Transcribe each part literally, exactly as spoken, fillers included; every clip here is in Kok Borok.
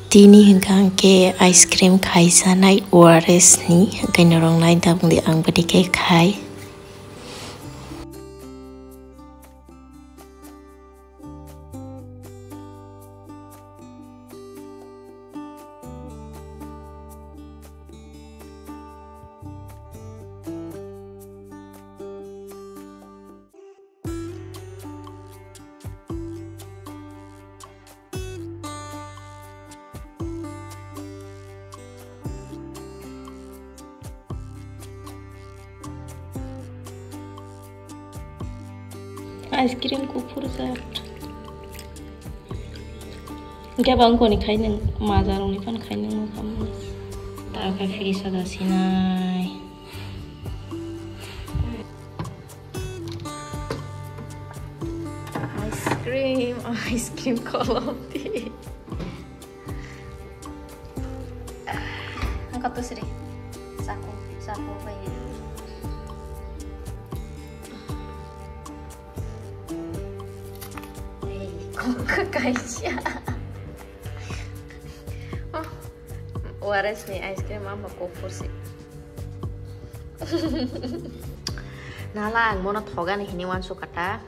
Tini hwnkha hwnkhe ice cream khaisanai O R S ni, hwnkhe norok nai tabukdi ang bwdikhe khai. Ice cream kuphur jak. Hwnkhe ba wngkoni khai nwng maja rokni phan khai nwng mankha. Ta khe fridge o da sinai. Ice cream, ice cream kolomti. Ang kato sri. Saku, saku bai. Ei, kok kaisa. Oh, O R S ni ice cream ama kok porsi. Nala ang mono thogani hini wansukha ta.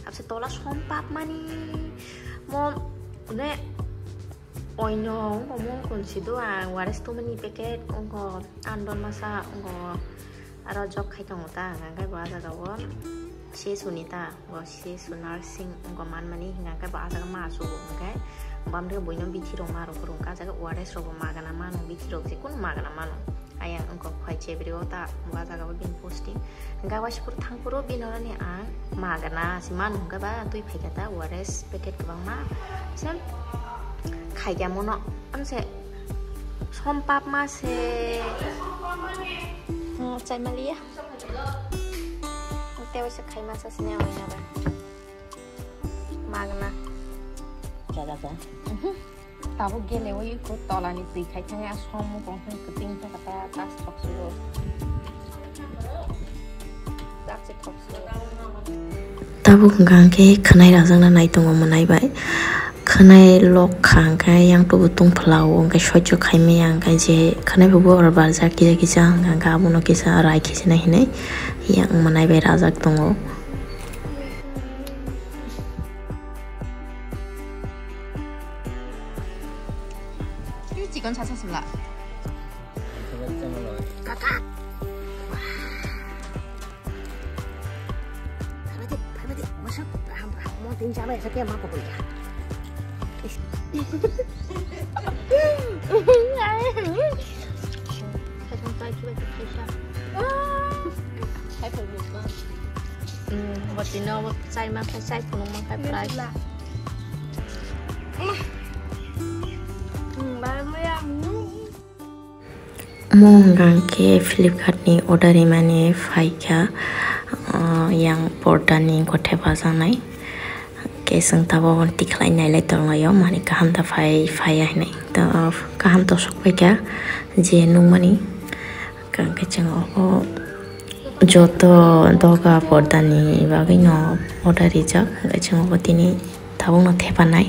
Abse tola som pap mani mo ne oino mo mo kunsi do ang waris tumani packet ongo andon masa ongo aro jok khai tongo ta ang angkai bo ah jaga o se suni ta. Bo se sunar sing wngkha manmani hwnka khe bo ah jaga ma asugo hwnkhe bam de buino bithi rok ma rok rwngkha ah jaga O R S rok bo magana mano bithi rok jekunu magana mano ayang wngkha phai chebrio ta bo ah jaga bo bini posting hwnkhe waisa phuru thang phuru bini oroni ang magana se mano hwnkhe ba twi phaikha ta O R S packet kwbangma se khaikha mono amse som pap ma se. Hmm, chai maliya. Tei waisa khai masa sini ang ina ba. Magna. Cha, cha, cha. Mhm. Tabuk gele o iko tolani twi khai thangya som mukong thang kwting thang kata tas thok sulo. Tabuk hwnkha hwnkhe khwnai rajak na nai tongo mwnai bai. Khwnai lok kha hwnkhe yang tubu tungphla o hwnkhe soicho khai maya hwnkhe je khwnai bubo oro barjak kisa kisa hwnkha hwnkhe abono kisa rai khe sina hinwi yang mwnai bai rajak tongo. Chikon sasa sula. Kaka. Phaibadi, phaibadi, masa ham ham mo tin jaba esa ke ma ko boya. Khaisang chai khibai khe khaisa. Khaipor bukma. Hmm, botino bo chai ma khai chai phunuk ma khai prai. Hmm, bai mo ya. Omo hwnkha hwnkhe Flipkart ni order rimani phaikha, ah, yang porda ni gothe bajaknai. Hwnkhe chwng tabuk tikhlai nailai tonglaio, mani kaham da phai, phaiya hinwi. To, kaham to sokphaikha je nukmani. Hwnkhe chwng obo joto doga porda ni bagwino order rijak, hwnkhe chwng obo tini tabukno thepanai.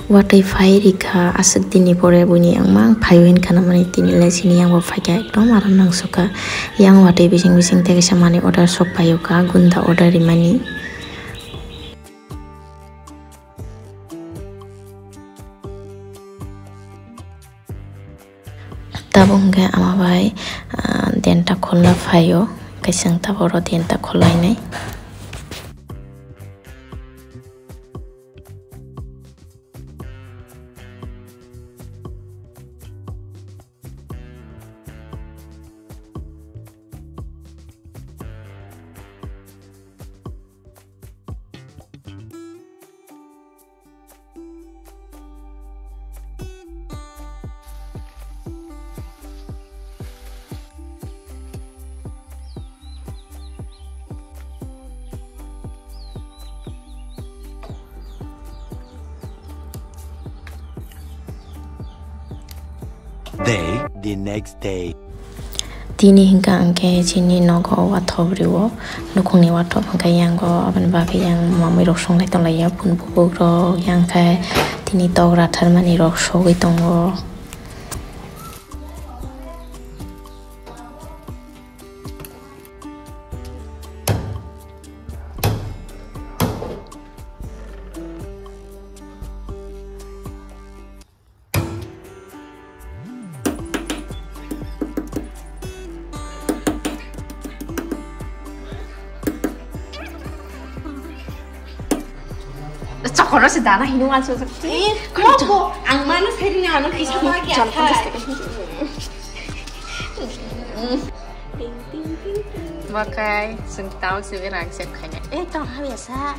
Watwi phai rikha, aswk dinni pore buini wngma phaiwi hinkha nangmani, tini le chini yang bo phaikha, ekdom aram nangsukha. Yang watwi bising bising tei kaisa manwi order sok paiwkha, gunda order rimani. Tabuk hwnkhe ama bai, ah, denta khulna phaio, hwnkhe chwng tabuk oro denta khulainai. Day, the next day. Tini hingka hingke chini nogo wathop rio, nukhungni wathop hingke yango, aboni bagwi yang mamwi rok songlai tonglaiya, phun bubuk rok, yang khe tini tok ratharmani rok sogwi tongo. Chokoro se dana hino ang sojak. Eh, mo bo ang mano seri na ano kisa ma kya khai. Bakai, sung tau se rang se khaina. Eh, tong ha ya sa.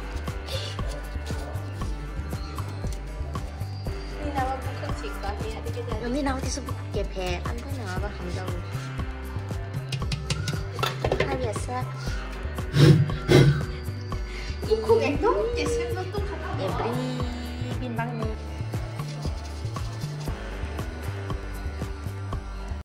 Ni nawa bukhuk chikha, ni adi ke jadi. Ni nawa tisu bukhuk kephe, ang khe nawa ba hamjao. Hai biasa. Bukhuk ekdom keser no tu khata. Every bin bang ni.